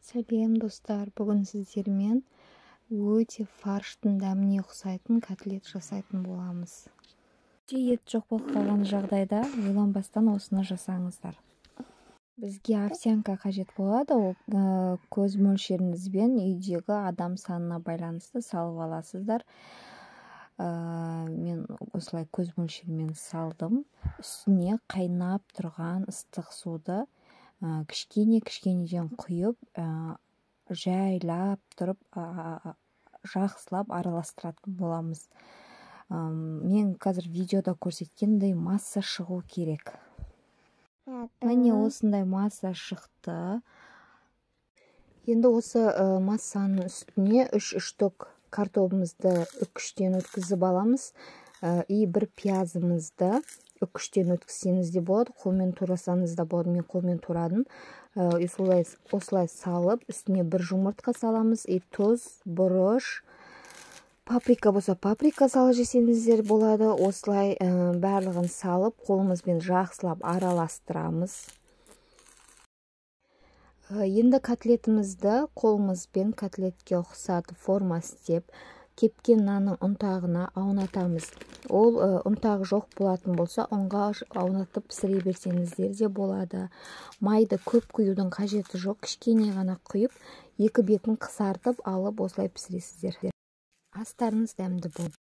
Сәлем, достар! Бүгін сіздермен өте фарштың дәміне ұқсайтын котлет жасайтын боламыз. Ет жоқ болып қалған жағдайда ойланбастан осыны жасаңыздар. Бізге овсянка қажет болады. Ол көз мөлшеріңізбен, үйдегі адам санына байланысты салып аласыздар. Мен осылай көз мөлшерімен салдым. Үстіне қайнап тұрған ыстық суды кішкене кішкенеден құйып, жайлап тұрып, жақсылап араластыратын боламыз. Мен қазір видеода көрсеткендей масса шығу керек. Міне, осындай масса шықты. Енді осы массаның үстіне үш штук картобымызды үккіштен өткізіп аламыз и бір пиязымызды үккіштен өткізсеңіз де болады, қолмен турасаңыз да болады. Мен қолмен турадым. И солай, осылай салып, үстіне бір жұмыртқа саламыз и тұз, бұрыш, паприка болса, паприка салып жесеңіздер болады. Осылай барлығын салып, қолымызбен жақсылап араластырамыз. Енді котлетімізді қолымызбен котлетке ұқсатып форма істеп, кепкен нанның ұнтағына аунатамыз. Ол ұнтағы жоқ болатын болса, ұнға аунатып пісіре берсеңіздер де болады. Майды көп құюдың қажеті жоқ, кішкене ғана құйып, екі бетін қысартып алып, осылай пісіресіздер. Астарыңыз дәмді болсын!